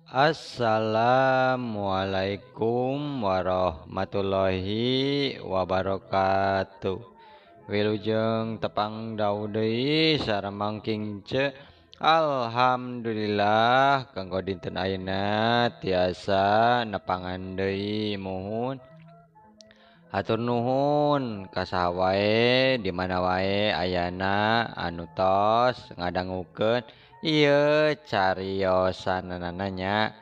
Assalamualaikum warahmatullahi wabarakatuh. Wilujeng tepang dawuh deui sareng Mang Kingce. Alhamdulillah kanggo dinten ayeuna tiasa nepangan deui muhun. Hatur nuhun ka saha wae di mana wae ayana anu tos ngadangukeun ieu cariosanana nya.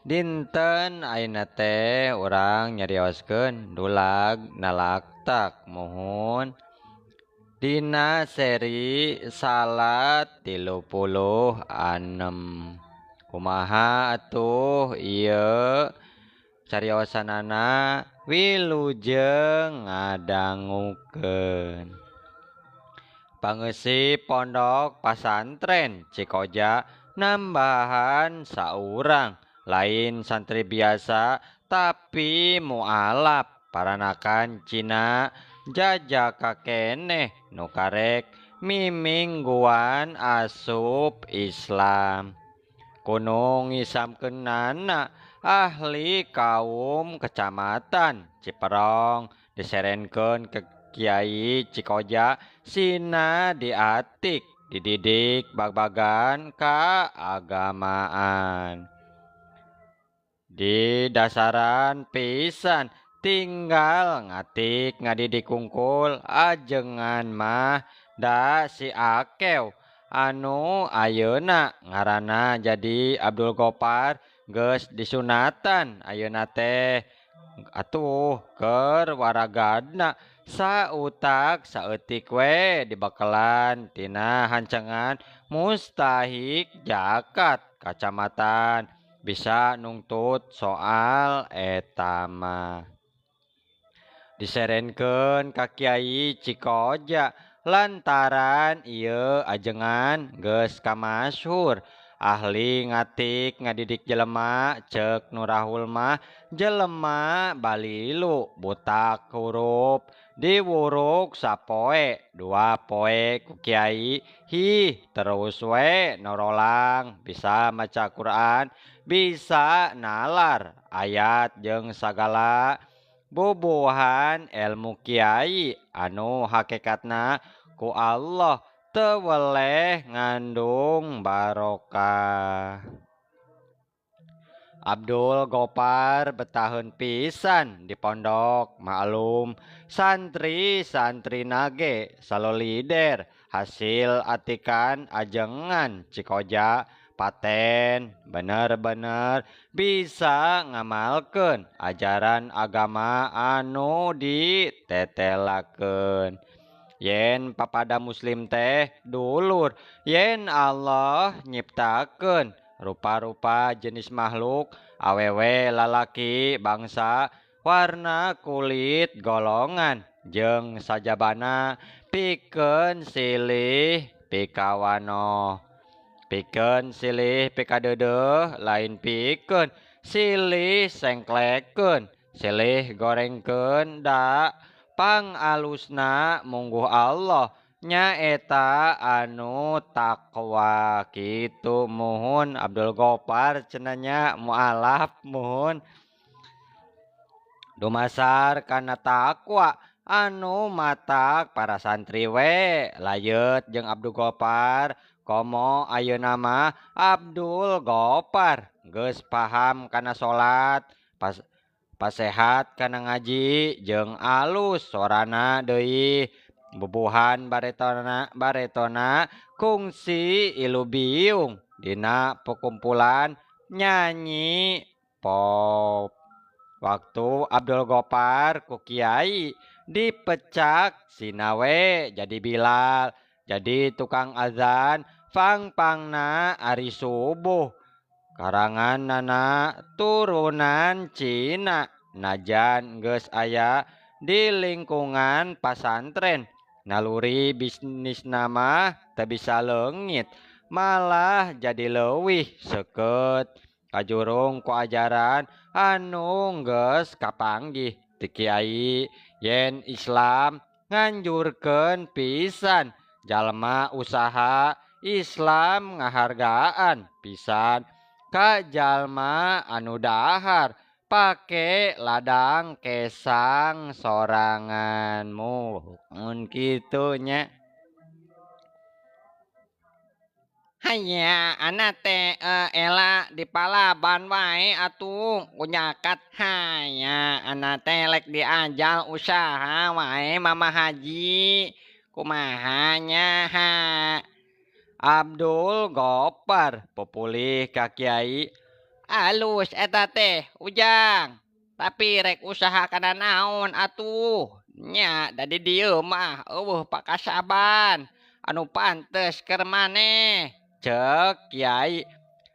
Dinten ayeuna teh urang nyarioskeun dulag nalaktak muhun dina seri salat 36. Kumaha atuh ieu cariosanana wilujeng ngadangukeun. Pangeusi pondok pasantren Cikoja nambahan saurang, lain santri biasa tapi mualaf paranakan Cina jajaka keneh nu karek mimingguan asup Islam. Kuno ngisamkeunana ahli kaum kecamatan Ciperong diserenkeun ke Kiai Cikoja sina diatik dididik bagbagan kaagamaan. Di dasaran pisan tinggal ngatik ngadidik kungkul ajengan mah da si Akew anu ayeuna ngaranna jadi Abdul Gopar geus disunatan ayeuna teh atuh keur waragadna sautak saeutik we dibekelan tina hancangan mustahik zakat kacamatan bisa nungtut soal eta mah. Diserenkeun ka Kiai Cikoja lantaran ieu ajengan geus kamasyhur ahli ngatik ngadidik jelema ceuk Nurahul mah jelema balilu butak hurup diwuruk sapoe dua poe ku kiai hi terus we norolang bisa maca Quran bisa nalar ayat jeung sagala bubuhan ilmu kiai anu hakikatna ku Allah teu weleh ngandung barokah. Abdul Gopar betaheun pisan di pondok maklum santri-santri nage salolider hasil atikan ajengan Cikoja paten bener-bener bisa ngamalkeun ajaran agama anu ditetelakeun. Yen papada muslim teh dulur, yen Allah nyiptakeun rupa-rupa jenis makhluk awewe lalaki bangsa warna kulit golongan jeung sajabana pikeun silih pikawano. Pikeun silih pikadeudeuh lain pikeun silih sengklekeun silih gorengkeun da pangalusna mungguh Allah nyaeta anu takwa kitu muhun Abdul Gopar cenah nya mualaf muhun dumasar kana takwa anu matak para santri we layeut jeung Abdul Gopar komo ayeuna mah Abdul Gopar geus paham kana salat pas pasehat kana ngaji jeung alus sorana deui bubuhan baretona kungsi ilu biung dina perkumpulan nyanyi pop. Waktu Abdul Gopar ku kiai dipecak sinawe jadi Bilal jadi tukang azan fang-pangna ari subuh karangan nana turunan Cina najan geus aya di lingkungan pasantren naluri bisnis nama teu bisa leungit malah jadi leuwih seukeut kajurung ku ajaran anu geus kapanggih ti kiai yen Islam nganjurkeun pisan jalma usaha Islam ngahargaan pisan ka jalma anu dahar pake ladang kesang sorangan mun kitu nya. Hanya anak teh ela di palaban wae atuh kunyakat hanya anak teh lek diajal usaha wae Mama Haji kumaha nya ha. Abdul Gopar pupulih ka kiai alus eta teh Ujang tapi rek usaha kana naon atuh nya da di dieu mah eueuh pakasaban anu pantes keur maneh. Cek kiai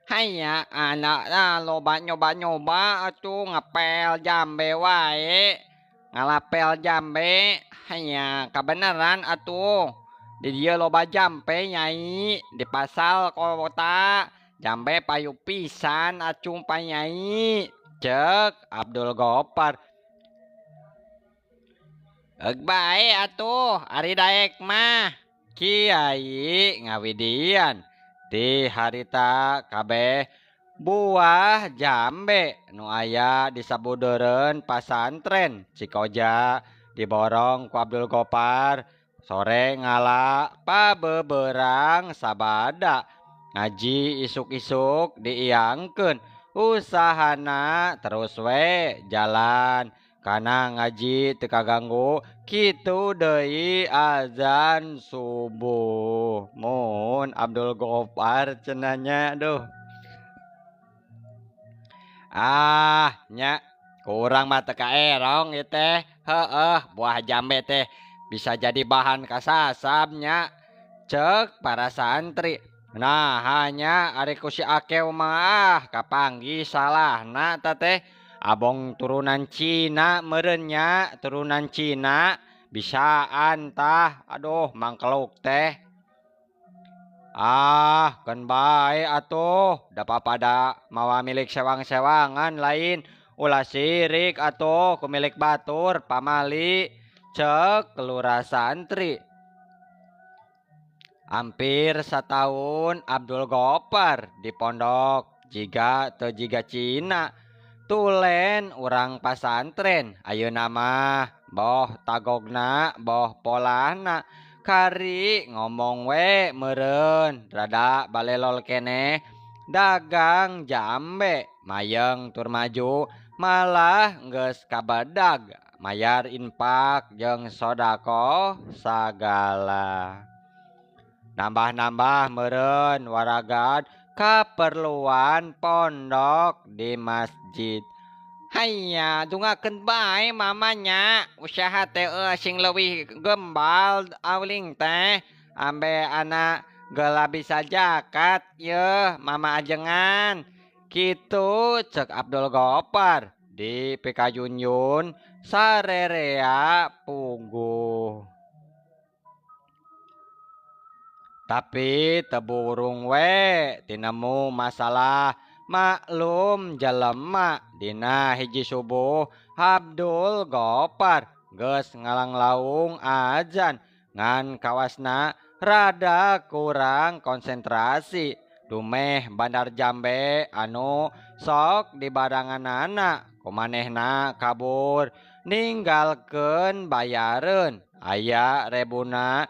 hanya anak loba nyoba-nyoba atuh ngapel jambe wae ngalapel jambe hanya kabeneran atuh di dieu loba jampe nyai di pasal kota jambe payu pisan acung panyai. Cek Abdul Gopar euk bae atuh ari daek mah. Kiai ngawidian di harita kabeh buah jambe nu aya di sabudeureun pasantren Cikoja diborong ku Abdul Gopar sore ngala pabeberang sabada ngaji isuk-isuk diiangkeun usahana terus we jalan kana ngaji teu kaganggu kitu deui azan subuh. Mun Abdul Gopar cenah nya aduh. Ah nya kurang mah teu kaerong ieu teh. Heueuh buah jambe teh bisa jadi bahan kasasab nya. Cek para santri. Nah hanya ari ku si Akew mah kapanggih salahna ta teh. Abong turunan Cina meureun nya, turunan Cina bisaan tah aduh mangkeluk teh. Ah keun bae atuh da papada mawa milik sewang-sewangan lain ulah sirik atuh ku milik batur pamali. Cek lurah santri. Hampir setahun Abdul Gopar di pondok jiga teu jiga Cina tulen urang pasantren ayeuna mah boh tagogna boh polahna kari ngomong we meureun rada balelol keneh dagang jambe mayeng tur maju malah geus kabadag mayar infak jeung sodakoh sagala nambah-nambah meureun waragad kaperluan pondok di masjid. Hanya dungakeun bae mamanya usaha teh sing leuwih gembal awling teh ambe anak geula bisa jakat yeuh mama ajengan kitu cek Abdul Gopar di pikayunyun sarerea puguh. Tapi teburung we tinemu masalah maklum jelema dina hiji subuh Abdul Gopar geus ngalanglaung azan ngan kawasna rada kurang konsentrasi dumeh bandar jambe anu sok dibaranganana kumanehna kabur ninggalkeun bayareun aya rebuna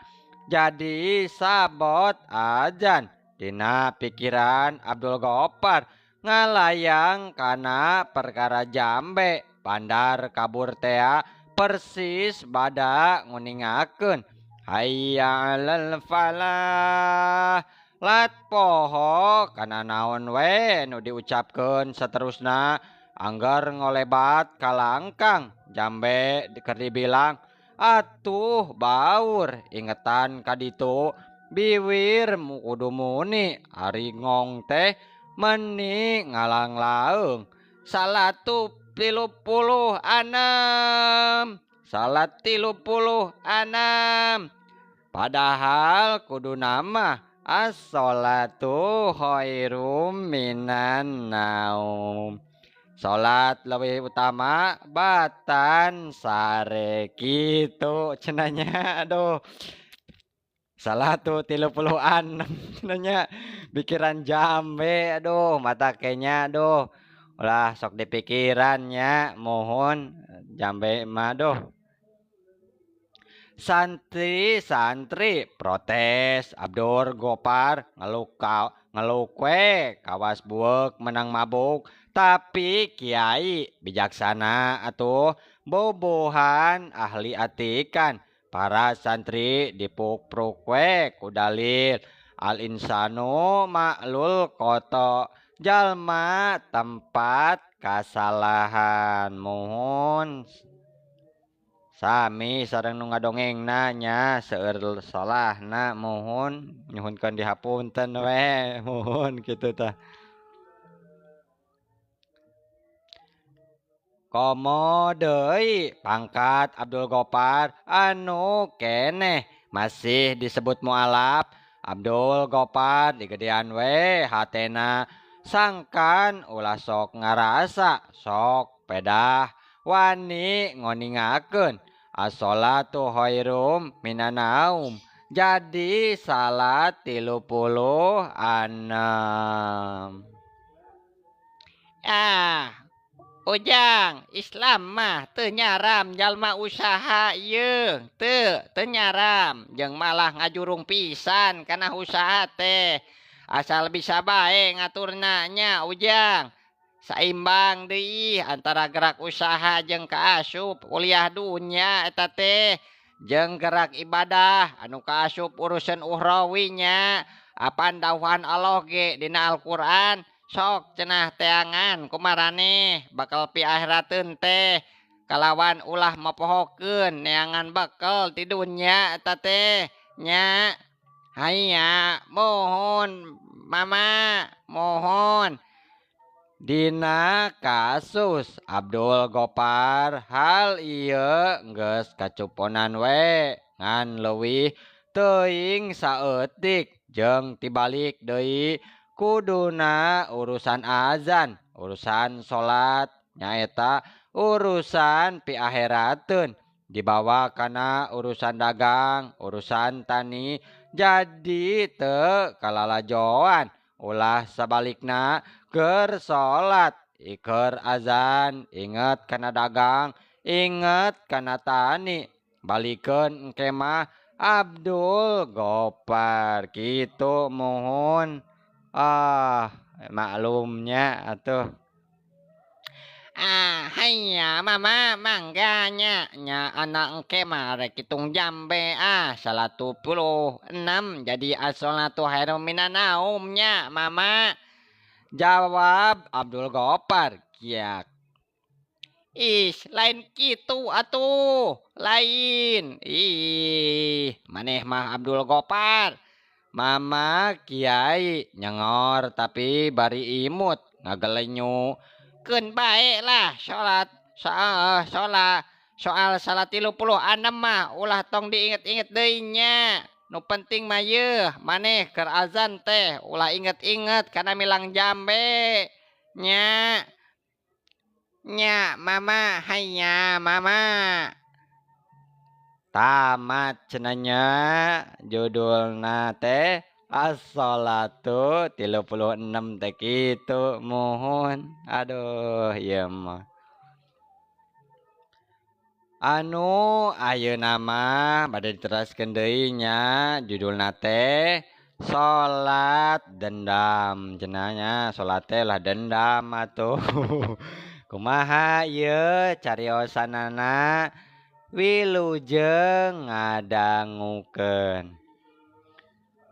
jadi sabot ajan. Dina pikiran Abdul Gopar ngalayang kana perkara jambe bandar kabur tea persis bada nguningakeun hayya alal falah lat poho kana naon we nu diucapkeun saterusna angger ngolebat kalangkang jambe keur dibilang atuh baur ingetan kaditu biwir kudu muni ari ngong teh meni ngalanglaeung salatu 36 salat 36 padahal kudu nama as-sholatu khairum minan naum. Salat lebih utama batan sare kitu cenanya aduh. Salatu 36 cenah pikiran jambe aduh mata kenya aduh ulah sok dipikirannya mohon jambe mah aduh. Santri-santri protes Abdul Gopar ngeluk we kawas buek menang mabuk tapi kiai bijaksana atuh bobohan ahli atikan para santri dipukpruk we ku dalil al insanu maklul koto jalma tempat kasalahan mohon sami sareng nu ngadongengna nya seueur salahna mohon nyuhunkeun dihapunten we mohon kitu tah. Komo deui pangkat Abdul Gopar anu keneh masih disebut mualaf Abdul Gopar digedean we hatena sangkan ulah sok ngarasa sok pedah wani ngoningakeun as-sholatu khairum minan naum jadi salat 36. Ah Ujang Islam mah teu nyaram jalma usaha ieu teu nyaram jeung malah ngajurung pisan kana usaha teh asal bisa bae ngaturna nya Ujang saimbang deui antara gerak usaha jeung kaasup kuliah dunya eta teh jeung gerak ibadah anu kaasup urusan ukhrawi nya apan dawuhan Allah ge dina Al-Qur'an sok cenah teangan kumaraneh bakal pi akhirateun teh kalawan ulah mapohokeun neangan bakal ti dunya eta teh nya. Haya mohon mama mohon. Dina kasus Abdul Gopar hal ieu geus kacuponan we ngan leuwih teuing saeutik jeung tibalik deui kuduna urusan azan, urusan salat nyaeta urusan pi akhirateun dibawa kana urusan dagang, urusan tani jadi teu kalalajoan ulah sabalikna keur salat iker azan inget kana dagang inget kana tani balikeun engke mah Abdul Gopar kitu mohon. Ah maklumnya atuh. Ah hanya mama mangganya nya anak engke mah rek hitung jambe ah 36 jadi as-sholatu khairum minan naumnya mama. Jawab Abdul Gopar kiak. Ih lain kitu atuh lain. Ih maneh mah Abdul Gopar. Mama kiai nyengor tapi bari imut ngagelenyu. Keun bae lah salat soal salat 36 mah ulah tong diinget-inget deui nya. Nu penting mah yeuh maneh keur azan teh ulah inget-inget kana milang jambe nya. Nya mama hanya mama. Tamat cenanya judulna teh as-sholatu 36 teh kitu mohon. Aduh ieu mah. Anu ayeuna mah bade diteraskeun deui nya judulna teh salat dendam cenah nya salat teh lah dendam atuh. Kumaha ieu cariosanana wilujeng ngadangukeun.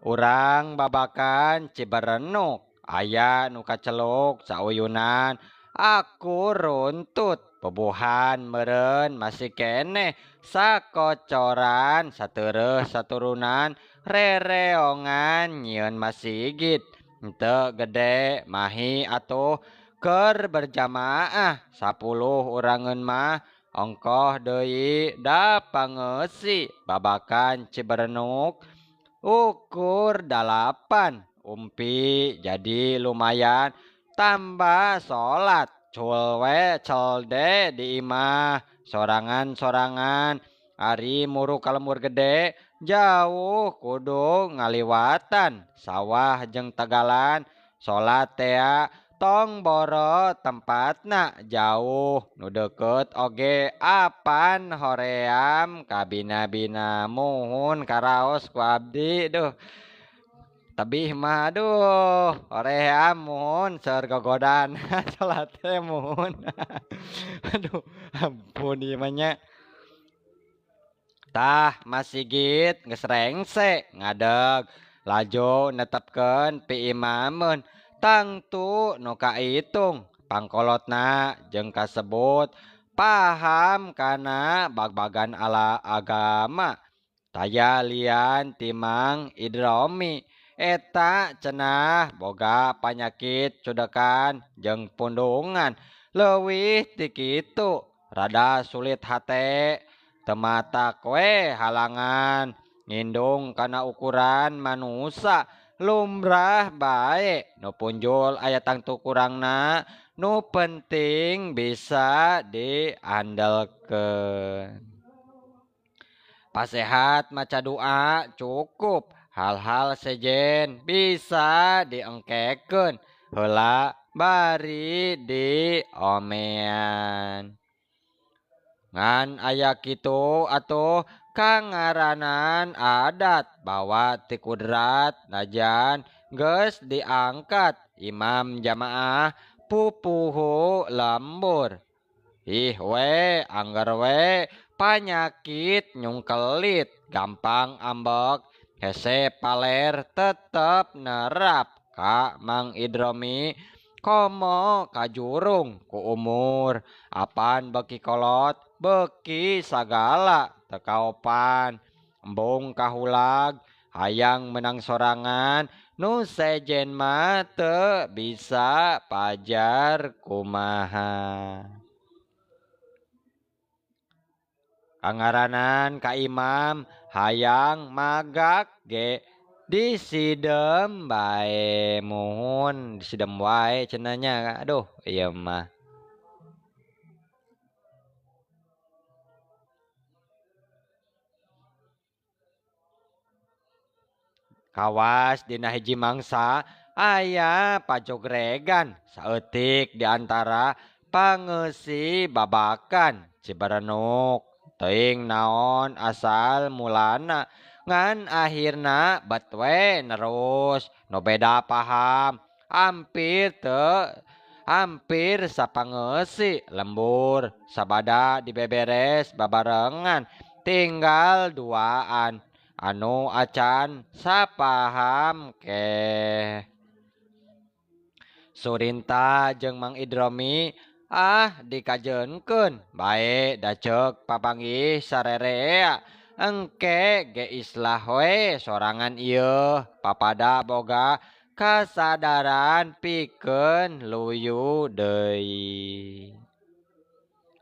Urang babakan Ciberenuk aya nu kaceluk sauyunan aku runtut pebuhan meureun masih keneh sakocoran satereuh saturunan rereongan nyieun masigit henteu gede mahi atuh keur berjamaah 10 urangeun mah ongkoh deui da pangeusi babakan Ciberenuk ukur 8 umpi jadi lumayan tambah salat cul we celde di imah sorangan-sorangan ari muru ka lembur gede Jauh kudu ngaliwatan sawah jeung tegalan salat tea tong boro tempatna jauh nu deukeut oge apan hoream kabina-bina muhun karaos ku abdi duh tebih mah aduh hoream muhun seueur gogodan salat teh muhun aduh ampun ieu mah nya. Tah masigit geus rengse ngadeg laju netepkeun piimameun tangtu nu kaitung pangkolotna jeung kasebut paham kana bagbagan ala agama taya lian ti Mang Idromi eta cenah boga panyakit cudekan jeung pundungan leuwih ti kitu rada sulit hate teu matak we halangan ngindung kana ukuran manusa lumrah bae nu punjul aya tangtu kurangna nu penting bisa diandelkeun. Pasehat maca doa cukup hal-hal sejen bisa diengkekeun heula bari diomean. Ngan aya kitu atuh kangaranan adat bawa ti kudrat najan geus diangkat imam jamaah pupuhu lembur. Ih we angger we panyakit nyungkelit gampang ambek hese paler tetep nerap ka Mang Idromi komo kajurung ku umur apan beki kolot beki sagala teu kaopan embung kahulag hayang menang sorangan nu sejen mah teu bisa pajar kumaha. Kangaranan ka imam hayang magak ge disidem bae muhun disidem wae cenah nya aduh ieu mah. Kawas dina hiji mangsa aya pajogregan saeutik di antara pangeusi babakan Cibarenuk teuing naon asal mulana ngan akhirna bet we nerus nu beda paham hampir teu hampir sapangeusi lembur sabada dibeberes babarengan tinggal duaan anu acan sapaham ke. Surinta jeung Mang Idromi ah dikajeunkeun bae da ceuk papanggih sarerea engke ge islah we sorangan ieu papada boga kasadaran pikeun luyu deui.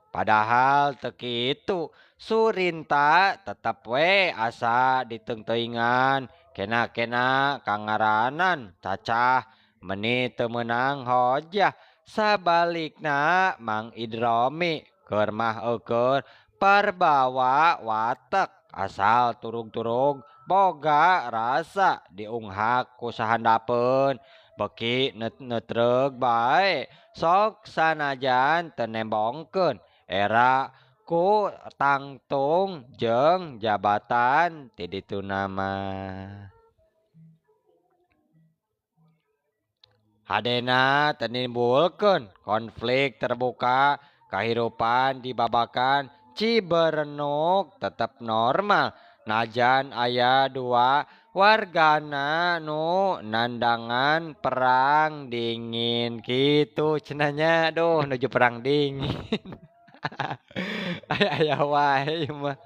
Padahal teu kitu Surinta tetep we asa diteungteuingan kena-kena kangaranan cacah meni teu meunang hojah sabalikna Mang Idromi keur mah eukeun parbawa watek asal turug-turug boga rasa diunghak ku sahandapeun beki netreug bae sok sanajan teu nembongkeun era ku tangtung jeung jabatan ti dituna mah. Hadena teu nimbulkeun konflik terbuka kahirupan di babakan Ciberenuk tetep normal najan aya dua wargana nu nandangan perang dingin kitu cenah nya aduh nuju perang dingin. Aya wae ieu mah.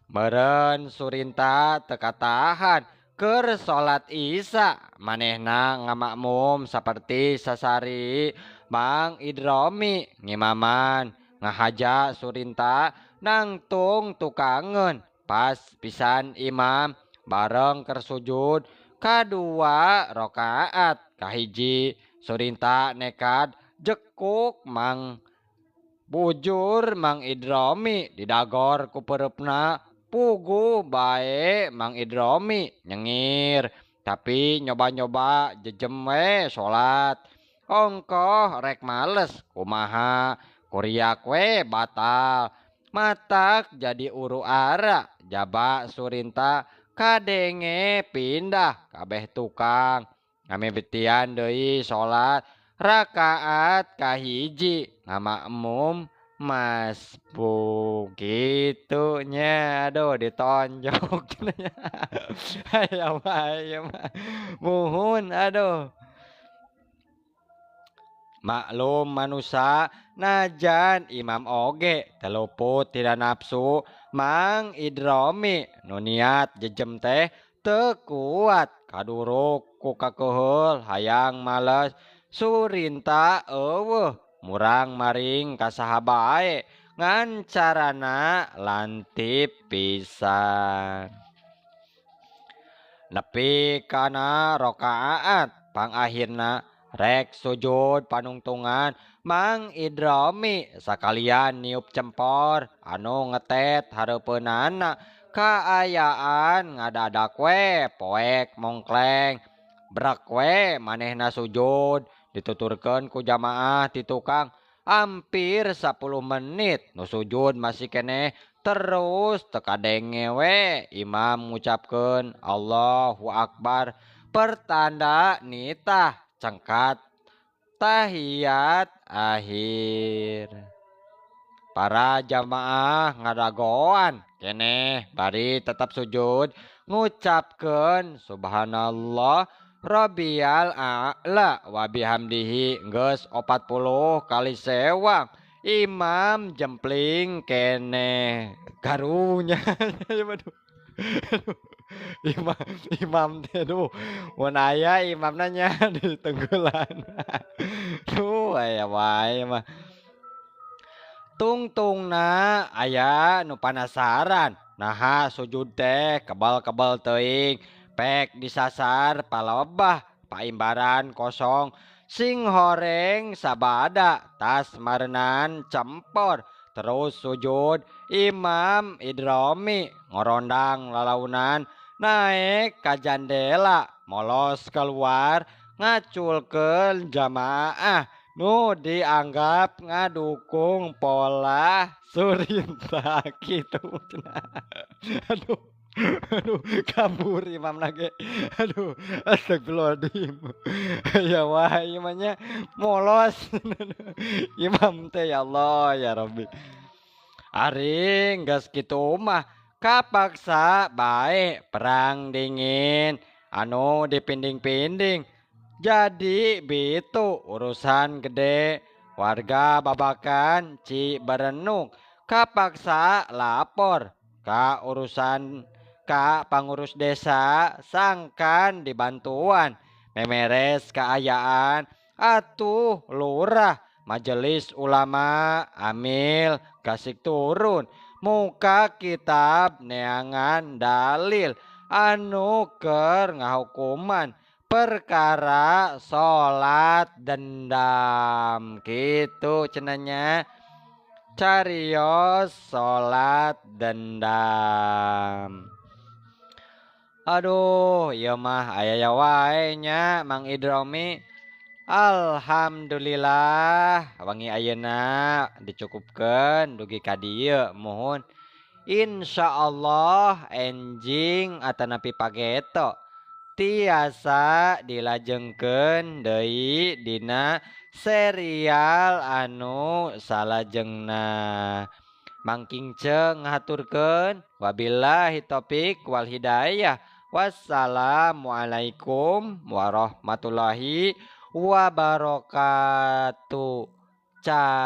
Meureun Surinta teu katahan keur salat Isya manehna ngamakmum saperti sasari Mang Idromi ngimaman ngahaja Surinta nangtung tukangeun pas pisan imam bareng keur sujud kadua rakaat kahiji Surinta nekad jekuk Mang bujur Mang Idromi didagor ku pereupna Puguh bae Mang Idromi nyengir tapi nyoba-nyoba jejem we salat. Ongkoh rek males kumaha kuriak we batal. Matak jadi uru ara jaba Surinta kadenge pindah kabeh tukang. Ngamimitian deui salat rakaat kahiji ngamakmum masbuk kitu nya. Aduh ditonjok nya. Aya wae mah muhun aduh. Maklum manusa najan imam oge teluput tidak nafsu Mang Idromi nu niat jejem teh teu kuat kaduruk ku kakeheul hayang males Surinta eueuh murang maring ka saha bae ngan carana lantip pisan. Nepi kana rakaat pangakhirna rek sujud panungtungan Mang Idromi sakalian niup cempor anu ngetet hareupeunana kaayaan ngadadak we poek mongkleng brek we manehna sujud dituturkeun ku jamaah ti tukang hampir 10 menit nu sujud masih keneh terus teu kadenge we imam ngucapkeun Allahu Akbar pertanda nitah cengkat tahiyat akhir. Para jamaah ngadagoan keneh bari tetap sujud ngucapkeun subhanallah rabbiyal a'la wa bihamdihi geus 40 kali sewang imam jempling keneh karunya. Aduh. Imam teh duh mun aya imamna nya di tenggelan. Duh aya wae mah. Tungtungna aya nu panasaran naha sujud teh kebal-kebal teuing pek disasar palebah paimbaran kosong sing horeng sabada tas marenan cempor terus sujud Imam Idromi ngorondang lalaunan naik ka jandela molos keluar ngaculkeun jamaah nu dianggap ngadukung pola Surinta kitu. Aduh aduh kabur imam lagi. Aduh astagfirullahaladzim. Ya wah imamnya molos. Imam teh ya Allah ya Rabbi. Ari geus kitu mah kapaksa bae perang dingin anu dipinding-pinding. Jadi bitu urusan gede warga Babakan Ciberenung kapaksa lapor ka urusan ka pangurus desa sangkan dibantuan memeres kaayaan atuh lurah majelis ulama amil kasik turun muka kitab neangan dalil anu keur ngahukuman perkara salat dendam kitu cenanya carios salat dendam. Aduh ieu mah aya wae nya Mang Idromi. Alhamdulillah wangi ayeuna dicukupkeun dugi ka dieu muhun. Insyaallah enjing atanapi pageto tiasa dilajengkeun deui dina serial anu salajengna. Mangking ceng ngahaturkeun wabillahi taufik wal hidayah. Wassalamualaikum warahmatullahi wabarakatuh. Cang.